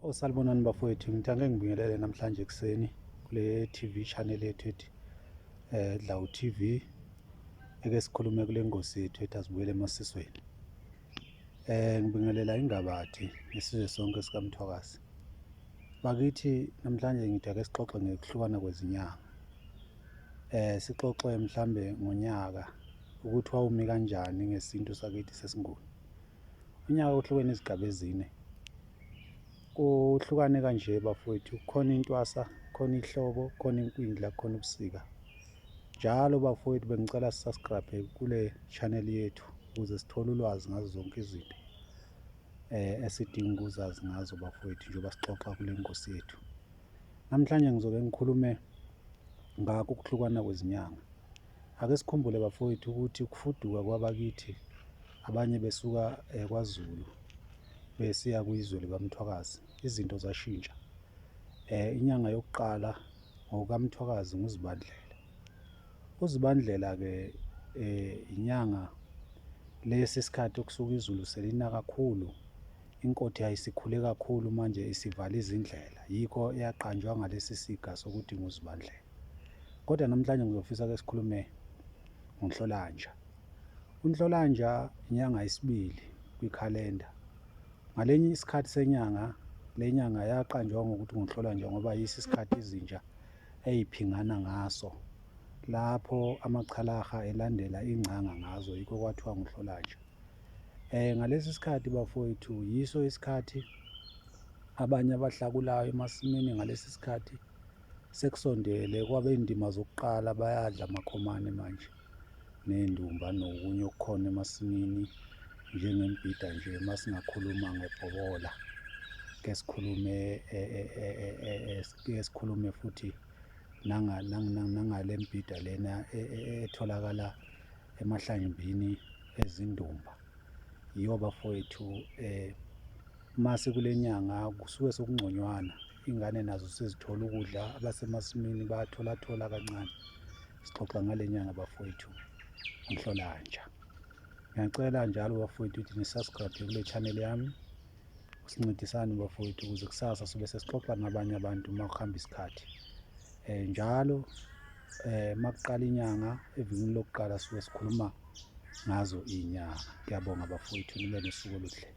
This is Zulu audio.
Osalibonani bafowethu, ngithande ngibingelele namhlanje ekuseni kule TV channel yethu ethi Dlawu TV, eke sikhulume kule ngosi yethu ethi azibuyele emasisweni. Ngibingelela ingabadi nesizwe sonke sikaMthwakazi. Bakithi namhlanje ngithi ake sixoxe ngekuhlukana kwezinyanga. Sixoxe mhlambe ngonyaka ukuthi wawumi kanjani ngesintu sakithi sesiNguni. Unyaka uhlukene izigaba ezine. Kuhlukane kanje bafowethu, kukhona intwasa, kukhona ihlobo, kukhona inkwindla, kukhona ubusika. Njalo bafowethu bengicela si-subscribe kule channel yethu ukuze sithole ulwazi ngazo zonke izinto esidinga ukuzazi ngazo bafowethu njengoba sixoxa kule ngosi yethu. Namhlanje ngizobe ngikhulume ngakho ukuhlukana kwezinyanga. Ake sikhumbule bafowethu ukuthi ukufuduka kwabakithi abanye besuka kwaZulu besiya kwizwe likaMthwakazi izinto zashintsha. Inyanga yokuqala ngokukaMthwakazi nguZibandlela. UZibandlela-ke inyanga lesi sikhathi okusuka izulu selina kakhulu, inkothi ayisikhule kakhulu manje isivala izindlela, yikho yaqanjwa ngalesi siga sokuthi nguZibandlela. Kodwa namhlanje ngizofisa ke sikhulume ngoNhlolanja. UNhlolanja inyanga yesibili kwikhalenda. Ngalenye isikhathi senyanga, le nyanga yaqanjwa ngokuthi nguNhlolanja ngoba yiso isikhathi izinja eyiphingana ngaso lapho amachalaha elandela ingcanga ngazo, yikho kwathiwa nguNhlolanja. Ngalesi sikhathi bafowethu yiso isikhathi abanye abahlakulayo emasimini ngalesi sikhathi sekusondele kwabe indima zokuqala bayadla amakhomane manje ney'ndumba nokunye okukhona emasimini njengembhida nje uma singakhuluma ngebhobola ke sikhulume ke sikhulume futhi nangale mbhida lena etholakala emahlanjini ezindumba. Yiyo bafowethu mase kule nyanga kusuke sekungconywana, ingane nazo sezithola ukudla, abasemasimini bayatholathola kancane. Sixoxa ngale nyanga bafowethu, uNhlolanja. Ngiyacela njalo bafowethu ukuthi ni-subscribe kule channel yami, sincedisane bafowethu ukuze kusasa sobe sesixoxa nabanye abantu uma kuhamba isikhathi. Njalo makuqala inyanga evikini lokuqala suke sikhuluma ngazo iy'nyanga. Ngiyabonga bafowethu, nibe nosuku oluhle.